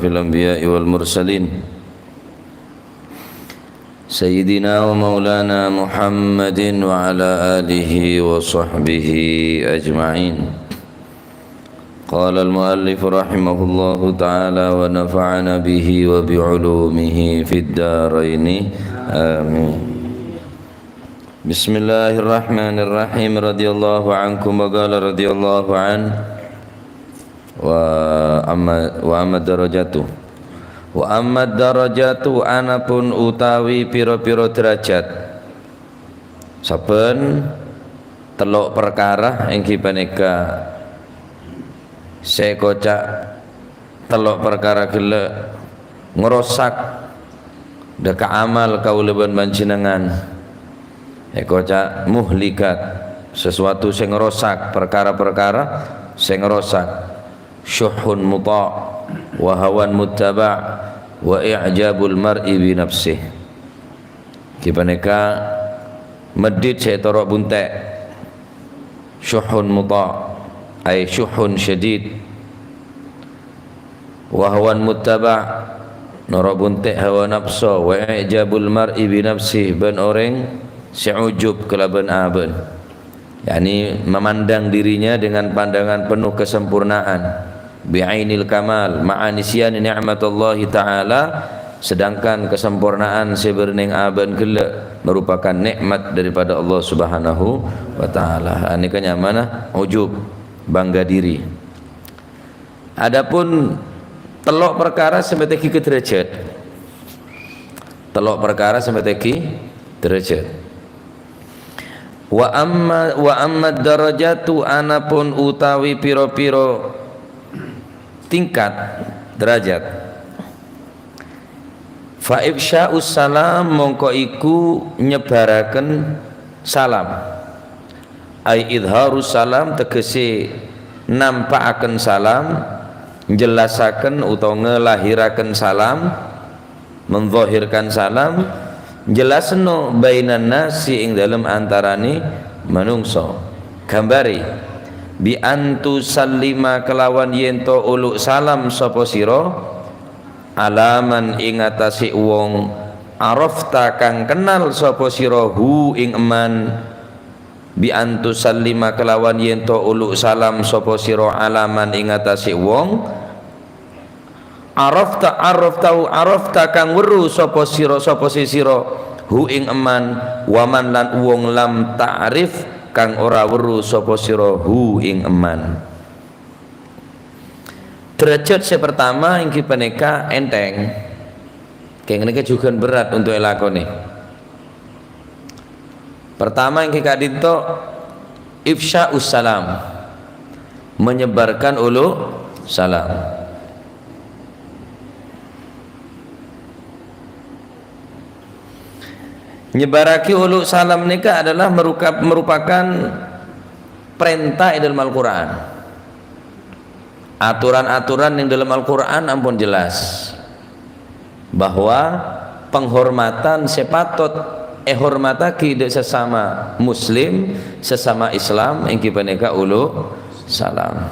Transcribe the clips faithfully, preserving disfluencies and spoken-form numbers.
الأنبياء والمرسلين سيدنا ومولانا محمد وعلى آله وصحبه أجمعين. قال المؤلف رحمه الله تعالى ونفعنا به وبعلومه في الدارين. آمين. بسم الله الرحمن الرحيم. رضي الله عنكم وقال رضي الله عنه. Wa amma, wa amma darajatu. Wa amma darajatu, anapun utawi pira-pira derajat. Saben tello' perkara enggi paneka sè koca' tello' perkara ghellâ' ngrosak dhâ' ka amal kaulâ bân panjhennengngan. Èkoca' muhlikat, sesuatu sè ngrosak, perkara-perkara sè ngrosak. Syuhhun muta', wa hawan muttaba', wa i'jabul mar'i bi nafsih. Ghi panèka meddhit sè ètoro' bunte'. Syuhhun muta', ay syuhhun syadid. Wa hawan muttaba', noro' bunte' hawa napso, wa i'jabul mar'i bi nafsih, bân orèng sè ujub kalabân abâ'na. Yakni memandang dirinya dengan pandangan penuh kesempurnaan, bi ainil kamal, ma'a nisyani ni'matallahi ta'ala, sedangkan kesempurnaan sè bâdâ neng abâ'na ghellâ' merupakan nikmat daripada Allah Subhanahu wa Ta'ala. Anèka nyamana ujub, bangga diri. Adapun tello' parkara sè mètèghi ka derajat. Tello' parkara sè mètèghi derajat. Wa amma, wa amma darajatu, anapun utawi pira-pira tingkat derajat. Fa ifsya'us salam, mongko iku nyebbhâraken salam. Ai idharus salam, tegese nampa'aken salam, njelasaken utawa ngelahiraken salam, mendhahirkan salam, njelasenno bainan nasi ing dalem antarane manungsa. Gambare, bi antu sallima kelawan yento ulu' salam sapa sira, alaman ing atase wong, arafta kang kenal sapa sira hu ing eman, bi antu sallima kelawan yento ulu' salam sapa sira alaman ing atase wong, arafta, arafta, arafta kang weru sapa sira, sapa se sira, hu ing eman, waman lan wong lam ta'rif kang ora weru sapa sira hu ing eman. Derajat sè pertama enggi panèka enteng. Kèng nèka jugan berat untuk èlakonè. Pertama enggi ka'dinto ifsya'us salam. Menyebarkan ulu salam. Nyebarragi ulu salam nèka adalah meruka-, merupakan perintah è dalam Al-Qur'an. Aturan-aturan yang dalam Al-Qur'an ampon jelas bahwa penghormatan sè patot èhormatagi dâ' sesama muslim, sesama Islam, enggi panèka ulu salam.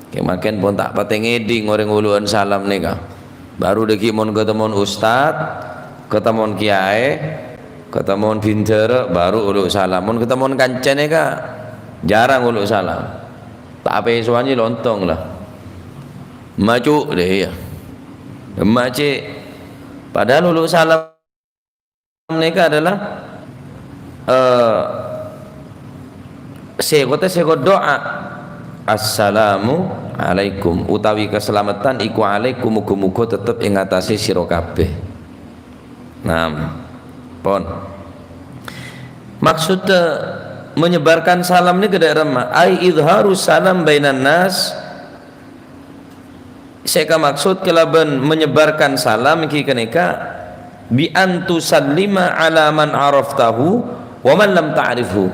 Kè-, mangkèn pon ta' patè ngèdhing orèng ulu'an salam nèka. Baru dhâggi' mon katemmon ustad, katemmon kiyaè, katemmon bhindhârâ, baru ulu' salam. Mon katemmon kanca nèka, jarang ulu' salam. Ta' apè sowanè lontong la. Macu' deh, iyâ. Mace'. Padahal ulu' salam nèka adalah, eh, sè kote sè doa, "Assalamu alaikum," utawi kasalameddhân iku alaikum, muga-muga tetep ing atase sira kabeh. Naam. Pon. Maksud, eh, menyebarkan salam nèka dâ' remma, ai idharu salam bainan nas, sè kamaksud kalabân menyebarkan salam ènggi ghânèka, "Bi an tusallima ala man araftahu wa man lam ta'rifhu."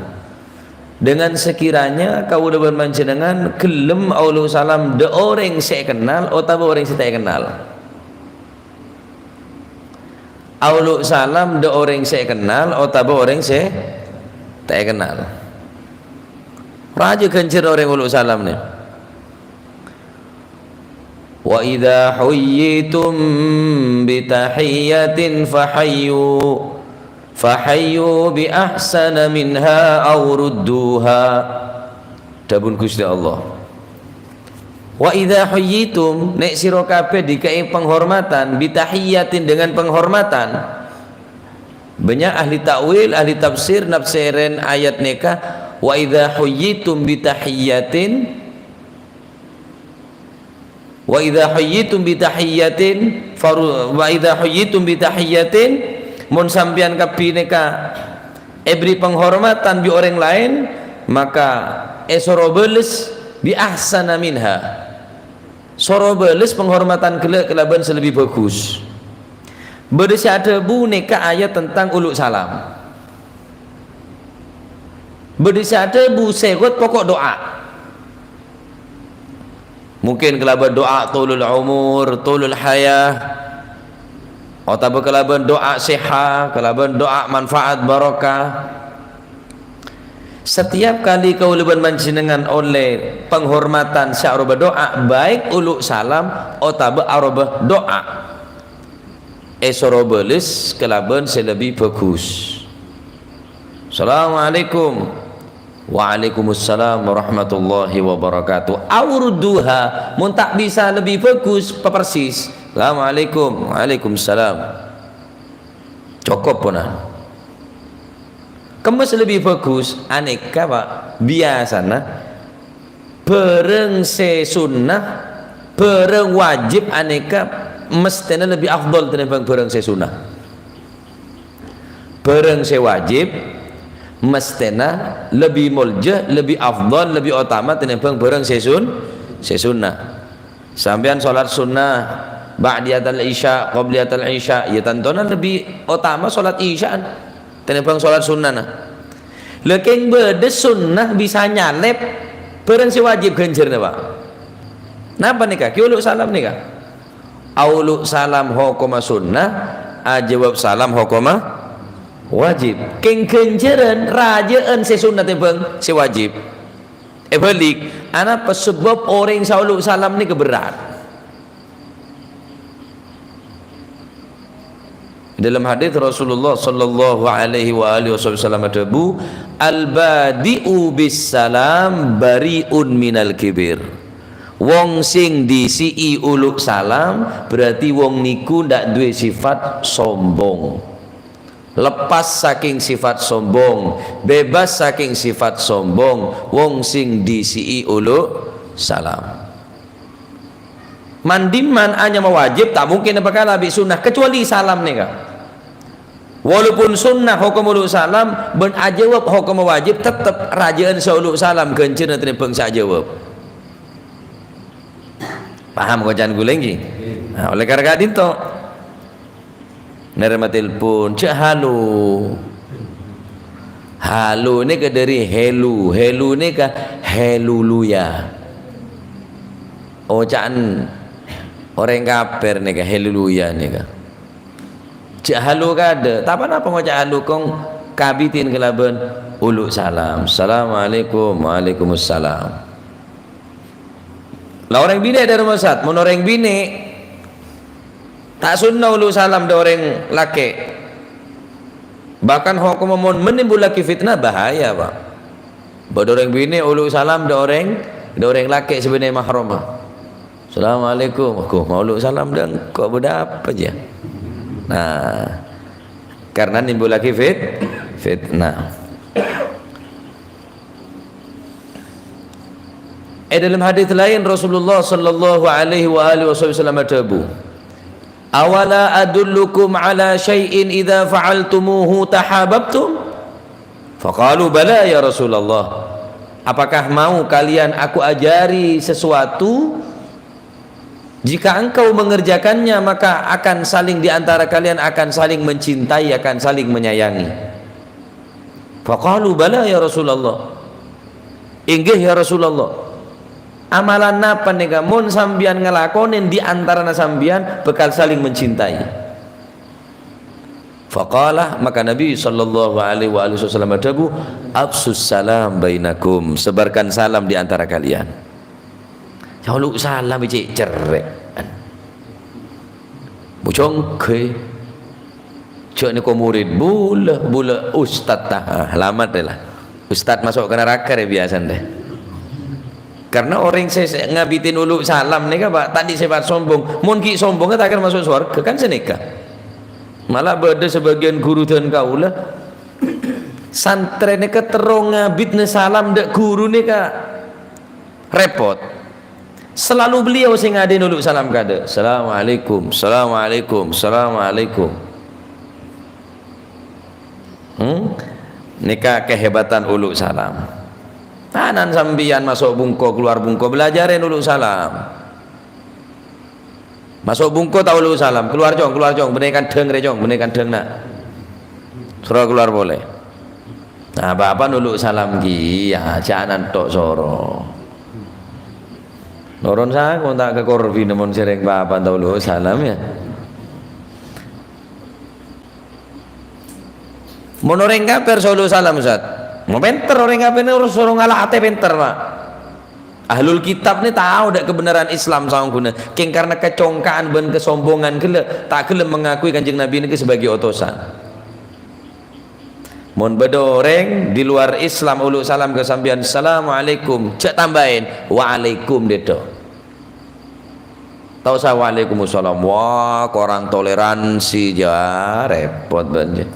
Dengan sekiranya kaulâ bân panjhennengngan ghellem aolo' salam dâ' orèng sè èkennal otabâ orèng sè ta' èkennal. Aolo' salam dâ' orèng sè èkennal otabâ orèng sè ta' èkennal. Rajâ ghânjhâr orèng olo' salam nè. "Wa idza huyyitum bi tahiyyatin fahayyu, fahayyu bi ahsana minha aw rudduha." Dhâbuna Ghustè Allah, "Wa idza huyyitum," nèk sira kabèh dikè'è penghormatan, "bi tahiyyatin," dengan penghormatan. Bânnya' ahli ta'wil, ahli tafsir, nafsèrèn ayat nèka, "Wa idza huyyitum bi tahiyyatin," "Wa idza huyyitum bi tahiyyatin, faru-, wa idza huyyitum bi tahiyyatin," mon sampèyan kabbhi nèka èbri penghormatan bi' orèng laèn, maka èsoro bâles "bi ahsana minha." Soro bâles penghormatan ghellâ' kalabân sè lebbi bhâghus. Bâdâ sè adhâbu nèka ayat tentang ulu' salam. Bâdâ sè adhâbu sèghot pokok du'a. Mungkin kalabân du'a tulul umur, tulul hayah, otabâ kalabân du'a sihha, kalabân du'a manfaat barokah. Setiap kali kaulâ bân panjhennengngan ollè penghormatan sè aropa du'a, baik ulu' salam otabâ aropa du'a, èsoro bâles kalabân sè lebbi bhâghus. "Assalamualaikum." "Waalaikumsalam warahmatullahi wabarakatuh." Aw rudduha, mon ta' bisa lebbi bhâghus, papersis. "Assalamualaikum." "Waalaikumsalam." Cokop, ponan. Kemma sè lebbi bhâghus, anèka, Pak, biyasana bhârâng sè sunnah, bhârâng wajib anèka mesthèna lebbi afdhal tènèmbhâng bhârâng sè sunnah. Bhârâng sè wajib mesthèna lebbi molja, lebbi afdhal, lebbi otama tènèmbhâng bhârâng sè sun-, sè sunnah. Sampèyan sholat sunnah, ba'diyatal isya, qobliyatal isya, ya tantona lebbi otama sholat isya'an tènèmbhâng sholat sunnahna. Lha kèng bâdâ sunnah bisa nyalèp bhârâng sè wajib ghânjhârânna, Pak. Napa nèka? Ghi ulu' salam nèka. Aulu' salam hokomma sunnah, ajâwâb salam hokomma wajib. Kèng ghânjhârân rajâ'ân sè sunnah tèmbhâng sè wajib. Èbâlik, anapa? Sabâb orèng sè aulu' salam nèka berrâ'. Dâlem hadits Rasulullah sallallahu alaihi wa alihi wasallam adhâbu, "Al-badi'u bis salam bari'un minal kibir." Wong sè disi'i ulu' salam, berarti wong nèko ndak duwè sifat sombong. Lepas sakèng sifat sombong, bebas sakèng sifat sombong, wong sè disi'i ulu' salam. Man-dimman anyama wajib, ta' mungkin èpakala bi' sunnah, kecuali salam nèka. Walaupun sunnah hokom ulu' salam, bân ajâwâb hokomma wajib, tettep rajâ'ân sè ulu' salam ghânjhârânna tènèmbhâng sè ajâwâb. Paham koca'an ghulâ, ènggi? Nah, oleh karena ka'dinto. Nèrèma telpon, "Jhâ' halo." Halo nèka dâri helu, helu nèka heluluya. Oca'an orèng kafir nèka, heluluya nèka. Jhâ' halo kadâ', ta' pa-napa ngoca' halo, kong kabitin kalabân ulu' salam. "Assalamualaikum." "Waalaikumsalam." La orèng binè' dâ' remma sat, mon orèng binè' ta' sunna ulu' salam dâ' orèng lakè'. Bahkan hokomma mon menimbulaghi fitnah, bahaya, Pak. Bâdâ orèng binè' ulu' salam dâ' orèng, dâ' orèng lakè' sè bânnè mahramma. "Assalamualaikum." "Aduh, mau ulu' salam dâ' engko' bâdâ apa, jâ?" Nah, karena nimbulaghi fit-, fitnah. È dâlem hadits laèn, Rasulullah sallallahu alaihi wa alihi wasallam adhâbu, "Awala adullukum ala syai'in idza fa'altumuhu tahabbtum?" Faqalu, "Bala, ya Rasulullah." "Apakah mau kalian aku ajari sesuatu Jika engkau mengerjakannya, maka akan saling di antara kalian akan saling mencintai, akan saling menyayangi. Faqalu, "Bala, ya Rasulullah." "Inggih, ya Rasulullah." "Amalan napa nèka mon sampèyan ngalakonè di antarana sampèyan bakal saling mencintai?" Faqala, maka Nabi sallallahu alaihi wa alihi wasallam adhâbu, "Afsus salam bainakum, sebarkan salam di antara kalian." Salam, salam cè' cerrè'. Ojhâ' ènggi. Jhâ' nèko morèd bulâ, bulâ ustad ta-, ah, lamat rè la. Ustad maso' ka naraka rè biyasana rè. Karena orèng sè, sè ngabidhi ulu' salam nèka, Pak, tadâ' sifat sombong. Mon ghi' sombongnga ta' kèra maso' sowarghâ, kan sanèka. Malah bâdâ sabâgiyân ghuru dân kaulâ, santrè nèka terro ngabidhâ salam dâ' ghuru nèka repot. Selalu beliau sè ngadheni ulu' salam kadâ'. "Assalamualaikum, assalamualaikum, assalamualaikum." Hmm? Nèka kehebatan ulu' salam. Tanan sampèyan maso' bungko, keluar bungko, belajarin ulu' salam. Maso' bungko ta' ulu' salam, "Keluar, Cong, keluar, Cong, bânnè kandhâng rè, Cong, bânnè kandhâng, Na'." Soro keluar polè. Nah, bâbâna ulu' salam kèya, jhâ' nanto' soro. Noron sako ta' ka korbi mon sèrèng bâbâna ta' ulu' salam, ya. Mon orèng kafir soro ulu' salam, Ustaz. Mon pènter orèng kafir nèko soro ngala' atè pènter, Pak. Ahlul kitab nè tao dâ' kebenaran Islam saongghuna, kèng karena kecongka'an bân kesombongan ghellâ', ta' ghellem mengakui Kanjeng Nabi nèka sebagai otosan. Mon bâdâ orèng di luar Islam ulu' salam ka sampèyan, "Assalamualaikum," jhâ' tambâi, "Waalaikum," dâddhi. Ta' osa "Waalaikumsalam." Wah, korang toleransi, jhâ' repot bân jhâ'.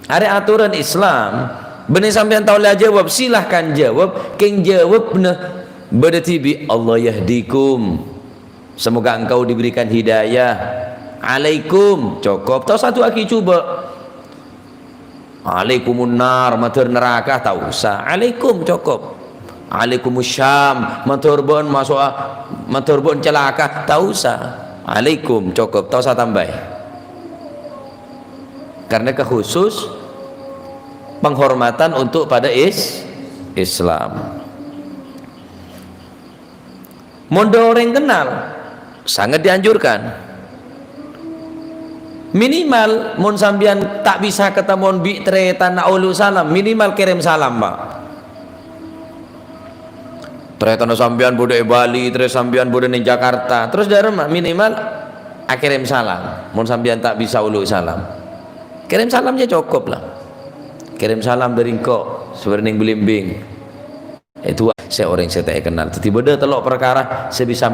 Arè aturan Islam, bânnè sampèyan ta' ollè ajâwâb, silahkan jawab, kèng jawabna bâdâ dhibi', "Allah yahdikum. Semoga engkau diberikan hidayah." "Alaikum," cokop. Ta' osa du'aaghi jhubâ'. "Alaikumun nar," mandhâr naraka, ta' osa. "Alaikum," cokop. "Alaikumus syam," mandhâr bâ'na maso'a, mandhâr bâ'na calaka, ta' osa. "Alaikum," cokop, ta' osa tambâi. Karena khusus penghormatan untuk pada is-, Islam. Mon dâ' orèng kennal, sanget dianjurkan. Minimal, mon sampèyan ta' bisa katemmo bi' tarètanna ulu' salam, minimal kèrèm salam, Pak. Tarètanna sampèyan bâdâ è Bali, terus sampèyan bâdâ neng Jakarta, terus dâremma minimal akèrèm salam. Mon sampèyan ta' bisa ulu' salam, kèrèm salam jhâ' cokop la. "Kèrèm salam dâri engko', sè bâdâ neng Belimbing." Èdu'a sè orèng sè ta' èkennal. Dhâddhi bâdâ tello' parkara sè bisa